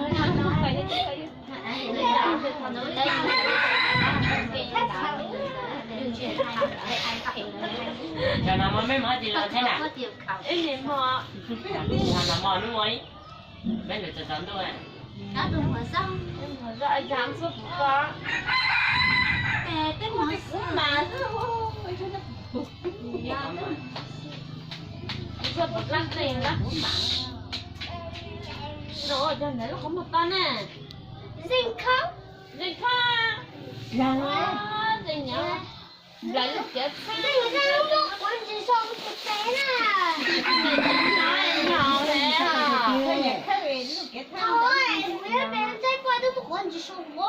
Cov no mog mej mog tsis los thiab na? Ib nim mog. Cov no mog hnub ua li, peb lwm txog tsaus ntuj. Kuv mas, kuv mas, kuv mas. Cov ntawd lub qhov muag to na. Zeeg khab, zeeg khab, zeeg nyob, nplawm lub cev txheeb. Muab quav ntsis sau tus tes na. Kuv yuav pe ntsaib poj tub muab quav ntsis sau ua.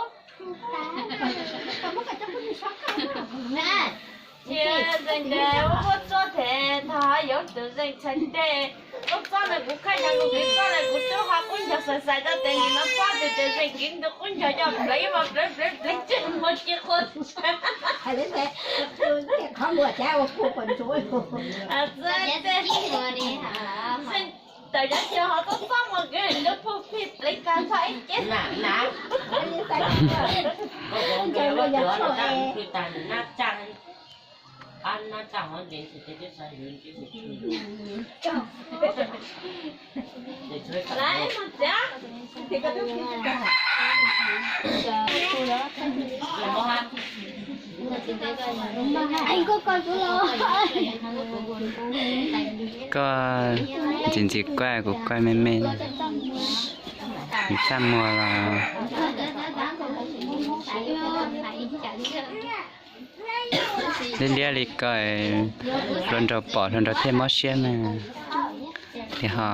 Cia zeeg tes ua huab tsuab tes thaum yuav Tus zeej txhais tes, lub txob ntawd kuv khaij nrog kuv kwv txob lawm, kuv twb ho qub ncaug xais xais rau tes nim no txob tes, tes zeej kwv ntug qub ncaug coj plev mas plev plev plev tsis muaj ci qhua. Txawm cov cia ho txob txob mus kwv ntug phuj phij plev kag txhob ib ceb. Koj ntxim ntxim kuaj, kuv kuaj me me, nws txaj muag los liab liab li ko, hluas nraug pom hluas nraug thiaj mob siab na. Tias ho,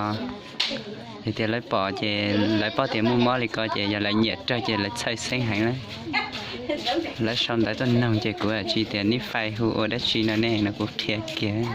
tias lawv pom ces lawv paub tias muaj mob li ko ces yog lawv nyiam raug ces lawv txhawj xeeb heev na. Lawv sau ntawv tuaj noog ces kuv tsis tias neb fais hu ua dab tsi no ne no kuv qhia kiag.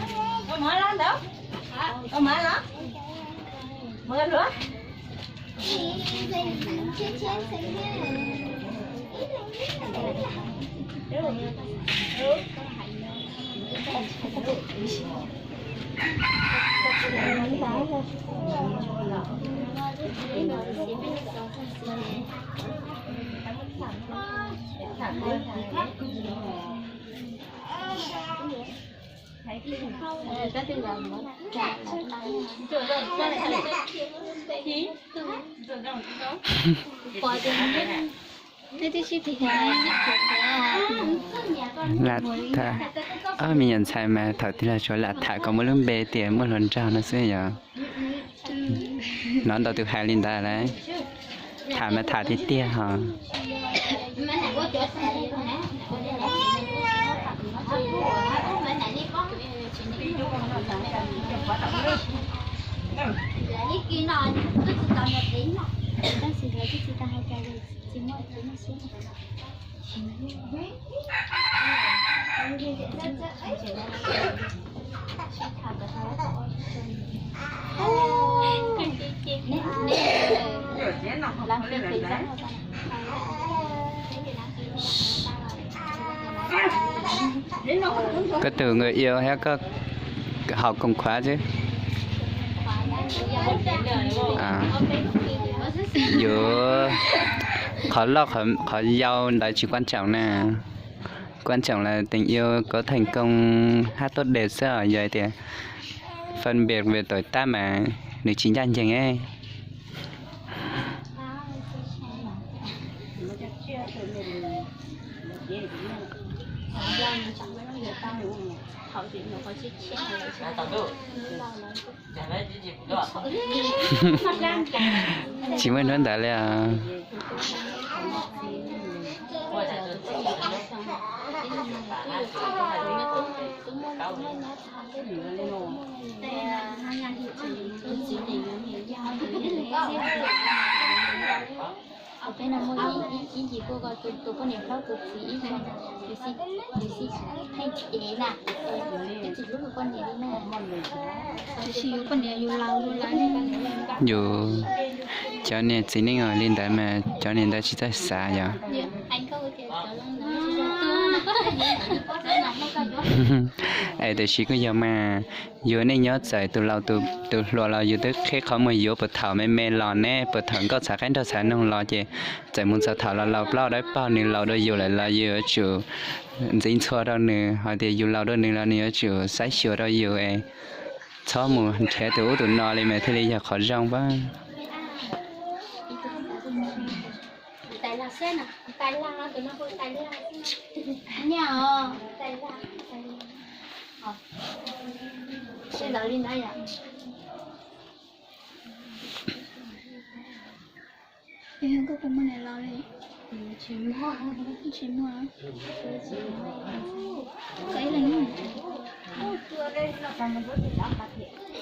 Lam tham, ob me nyuam ntxhais mas thaum twg los tsuas lam tham kom muaj lub npe tias muaj hluas nraug no xwb yog. Hnov ntau tus hais li ntawd lawm, tham mas tham tiag tiag ho. Koj tus nkauj iau thiab koj haus koom khuav xwb. Yuav qhov loj qhov yau ntawd tsis quan trọng na. Quan trọng là tình yêu có thành công hát tốt đẹp xwb, yog tias phân biệt về tuổi tác mà nws tsis ncaj ncees. Tsis muaj hnub ntawd li os. Yus cov niag txiv neej li ntawd mas cov niag ntawd tsis txawj xav yog. Es tiam sis kuj yog mas, yus neej nyob txawm tus laus tus hluas los yus twb qhib qhov muag yuav puag thaum me me los ne, puag thaum nkauj txhav qaib nraug txhav noog los ces txawm mus txog thaum los laus plaub dawb paug nws laus dua yus lawm los yus yuav tsum ntxiv ntxhua rau nws, hos tias yus laus dua nws los nws yuav tsum saib xyuas rau yus es txhob mus nrhiav tus ub tus no li mas thiaj li yog qhov zoo pab.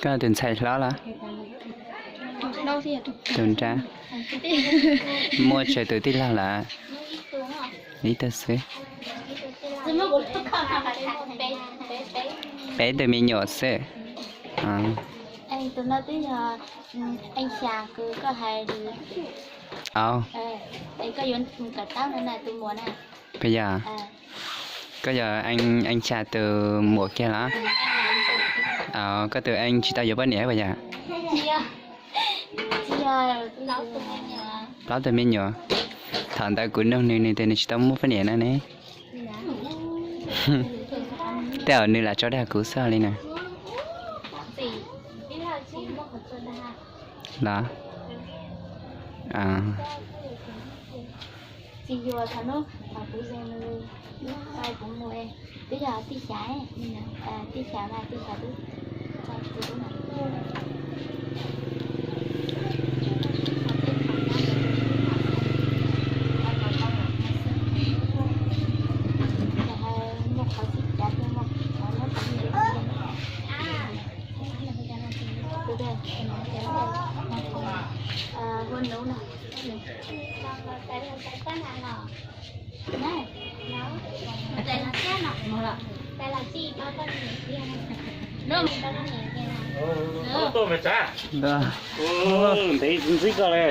Koj tus ntxhais hlob los? Tus nrab. Muaj tsawg tus tij laug lawm? Ib tug xwb. Peb tug me nyuam xwb. Tus no twb yog eej xya kws koj hais, koj yuav kawm tau no na, tus muam na. Puas yog? Koj yog eej xya tus muam kiag los? Koj tus eej tsis tau yuav poj niam puas yog? Plaub tug me nyuam. Thaum ntawd kuv nug nws, nws tias nws tsis tau muaj poj niam na ne. Tej zaum nws lam tso dag kuv xwb li na. Los? Twb yog tij xya, tij xya mas tij xya twb Ntev ntxib koj le.